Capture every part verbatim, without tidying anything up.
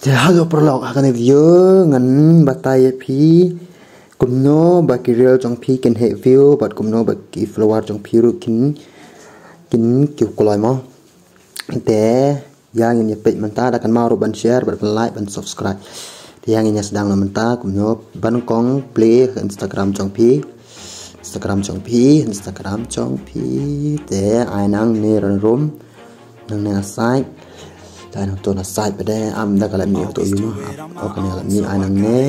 Te hello paralok, ha kane video ngan batai ïa phi kumno ba ki reel jong phi kin heh view bad kumno ba ki follower jong phi ruh kin, kin kiew kloi mo. Te ïa ngin ïa peit mynta, da kynmaw ruh ban share bad ban like ban subscribe. Te ïa ngin ïa sdang noh mynta kumno ban kong play Instagram jong phi. Instagram jong phi, Instagram jong phi. Te ai nangne run rum. Nangne na side. Te ai nangto na side pat de, am da ka la mih to ïa u. Ok, ne la mih, ai nangne.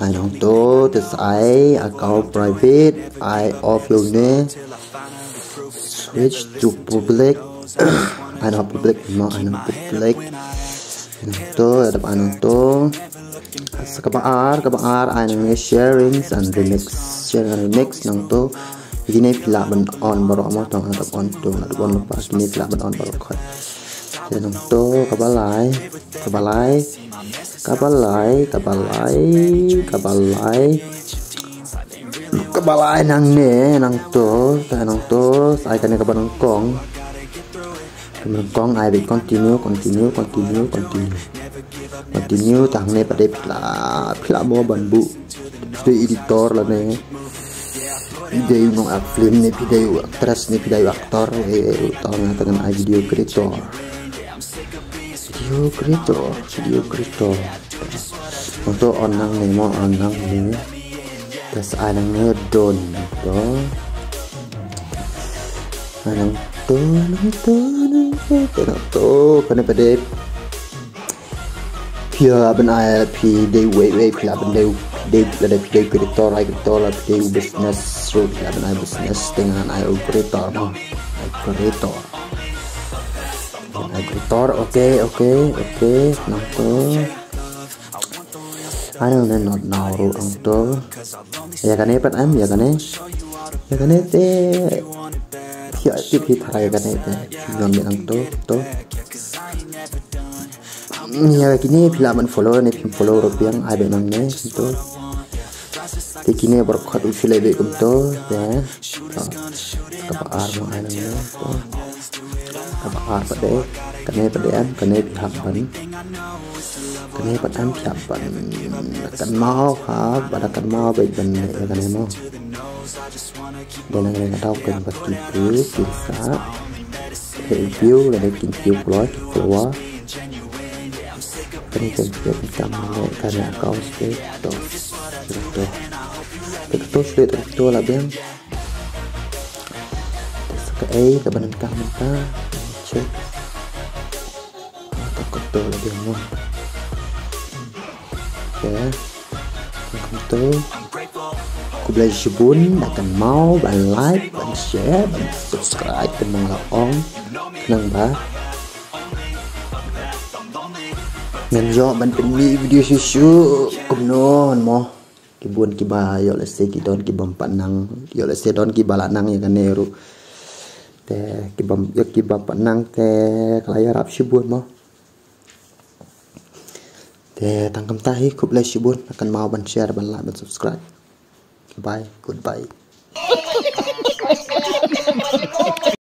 Ai nangto, te sa ai account private, ai off ïa une. Switch to public. Ai nang public mo, ai nang public. Ai nangto, ïa dep ai nangto. Sa kaba ar, kaba ar, ai nangne sharings and remix. Sharing and remix nangto. Kine phi lah ban on baroh mo, tang ïa dep on to, ïa dep on lypa, kine phi lah ban on baroh khot. Te nangto, kaba lai, kaba lai, kaba lai, kaba lai, kaba lai. Kaba lai nangne, nangto, te nangto, sa ai kane kaba nyngkong. Kaba nyngkong ai beit continue, continue, continue, continue. Continue, te hangne pat de phi lah, phi lah mo ban buh. Phi dei editor lane phi dei u nong act film ne phi dei u actress ne phi dei u actor, eh, u tang te ngan ai video creator. Video creator, video creator. Nangto on nangne mo, on nangne. Te sa ai nangne done to. Ai nangto, nangto, nangto, nangto. Kane pat de phi lah ban ai, phi dei wei wei, phi lah ban dei, phi dei, phi dei creator, ai creator, phi dei business ruh, phi lah ban ai business, te ngan ai creator mo. Ai creator. Ai creator, ok, ok, ok, nangto. Ai nangne not now ruh nangto. Ïa kane pat em, ïa kane. Ïa kane te. Ïa tip hi tharai ïa kane te. Ngan beit nangto, to. Ïa kine phi lah ban follow ne phim follow ruh biang, ai beit nangne, to. Te kine baroh khot u shu leh beit kumto, te. To. Kaba ar mo ai nangne, to. Kaba ar pat de, kane pat de em, kane phi hap ban. Kane pat em phi hap ban. Da kynmaw ha, ba da kynmaw beit ban leh ïa kane mo. Da nang leh ka daw kan ba ki view, ki sa. Ki view, lane kin kiew kloi, ki follower. Kane kan phi hap ban kam leh kane account te, to. To. Te to shu leh to la biang. Te sa kaei kaba nang kam mynta. Check. Ah, to kato la biang mo. Okay. Kato. Khublei shibun, da kynmaw ban like, ban share, ban subscribe, ban nang la ong. Khnang ba ngan ïoh ban pynmih video shuh shuh kumno mo. Ki bun kiba ïoh lehse ki don ki bym pat nang, ïoh lehse don kiba la nang ïa kane ruh. Te ki bym, ïa ki bym pat nang te ka la ïarap shibun mo. Te tang kumta hi, khublei shibun, kynmaw ban share, ban like, ban subscribe. Bye, goodbye.